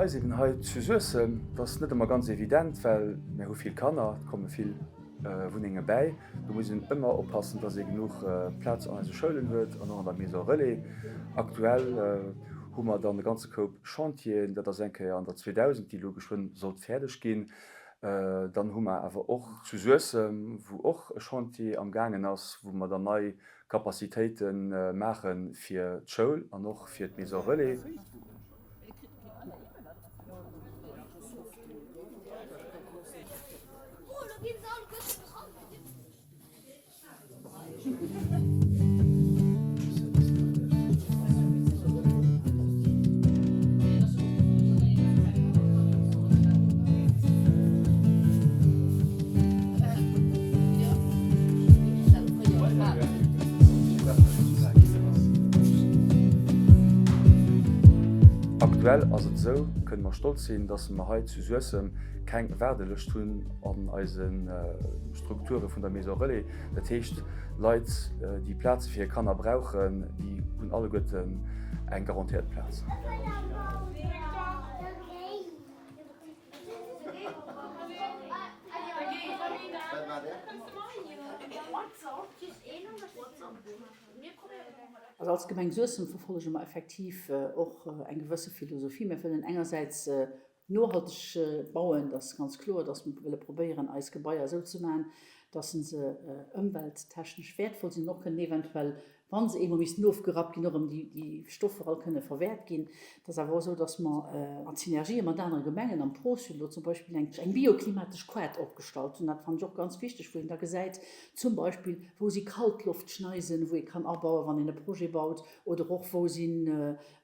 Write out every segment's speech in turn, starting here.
eis eben hei zu Suessem, dat ass net ëmmer ganz evident, well mir hu vill Kanner, et komme vill Wunnenge bäi. Do muss een ëmmer oppassen, dass ee genuch Plaz an eise Schoulen huet an och an der Maison Relais. Aktuell hu mer dann e ganze Koup Chantieren, dat ass eng Kéier an der 2000, déi elo geschwënn sollt fäerdeg ginn. Dann hu mer awer och zu Suessem, wou och e Chantier am gaangen ass, wou mer dann nei Capacitéite maache fir d'Schoul an och fir d'Maison Relais. Aktuell ass et esou, kënne mer stolz sinn, dass mer hei zu Suessem keng Waardelëscht hunn an eise Strukture vun der Maison Relais. Dat heescht, Leit, déi Plaze fir hir Kanner brauchen, déi hunn alleguerten eng garantéiert Plaz. Also als Gemeng Suessem verfollege mer effektiv och eng gewësse Philosophie. Mir wëllen engersäits nohalteg bauen, dat ass ganz kloer, dass mer wëlle probéieren eis Gebaier esou ze maachen, dass se ëmwelttechnesch wäertvoll sinn an och kënnen eventuell wa se eemol missten ofgerappt ginn, och erëm déi Stoffer all kënne verwäert ginn. Et ass awer och esou, dass mer an Synergië mat anere Gemengen am ProSud elo zum Beispill eng bioklimatesch Koart opgestallt hunn. Dat fannen ech och ganz wichteg, wou een da gesäit zum Beispill, wou si Kaltloftschneisen, wou ee kann abauen, wann een e Projet baut, oder och wou sinn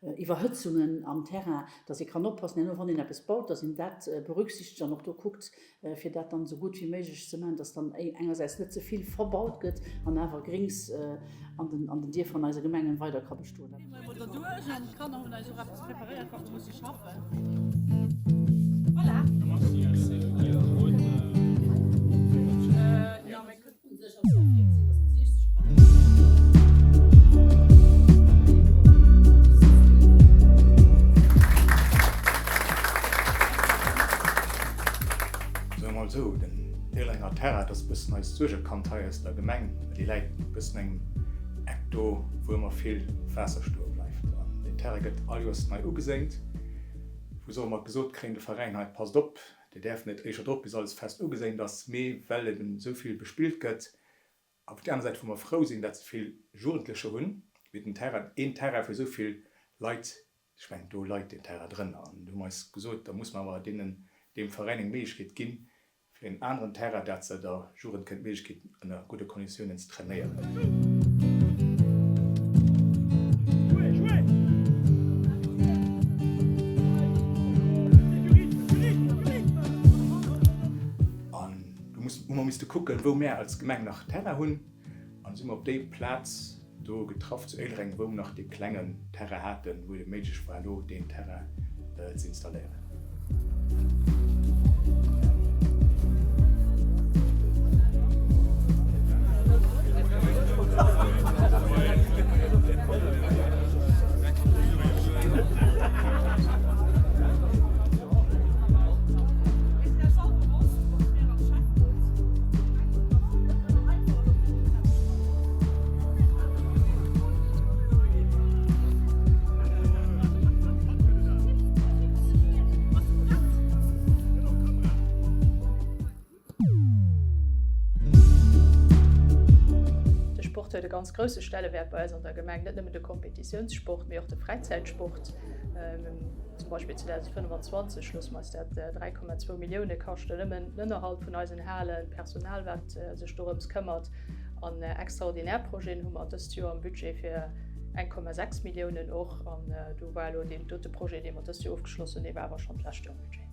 Iwwerhëtzungen am Terrain, dass ee kann oppassen herno, wann een eppes baut, dass een dat berücksichtegt an och do kuckt, fir dat dann esou gutt wéi méiglech ze maachen, dass dann engersäits net ze vill verbaut gëtt an awer Grings an den an den Dierfer an eise Gemengen weider ka bestoen. Soe mer mol esou, den Irlenger Terrain, dat ass e bëssen eist Suergekand hei aus der Gemeng, well dee läit e bëssen engem Eck do, wou ëmmer vill Waasser stoe bleift. An deen Terrain gëtt all Joers nei ugeséint, wou se och ëmmer gesot kréien, de Veräin hei, passt op, Dir däerft net éischer drop, bis alles fest ugeséint ass, mee well eben esou vill bespillt gëtt. Op der aner Säit, wou mer frou sinn, dat se vill Jugendlecher hunn, mee den Terrain, een Terrain fir esou vill Leit, ech mengen, do leit deen Terrain drënner. An do hu mer eis gesot, da muss mer awer deenen, deem Veräin eng Méiglechkeet ginn, fir en aneren Terrain, dat se der Jugend kënnen d'Méiglechkeet ënner gudde Konditiounen ze trainéieren. An do hu mer misste kucken, wou mär als Gemeng nach Terrain hunn. An si mer op déi Plaz do getraff zu Éilereng, wou mer nach dee klengen Terrain haten, wou et méiglech war, do deen Terrain ze installéieren. De Sport huet e ganz grousse Stellewäert bei eis an der Gemeng, net nëmmen de Kompetitiounssport, mee och de Fräizäitsport. Zum Beispill 2025 loosse mer eis dat 3,2 Millioune kaschten, nëmmen den Ënnerhalt vun eisen Halen, d'Personal, wat sech dorëms këmmert. An extraordinär Projeten hu mer dëst Joer am Budget fir 1,6 Milliounen och. An do war elo deen dote Projet, dee mer dëst Joer ofgeschloss hunn, dee war awer schonn d'lescht Joer am Budget.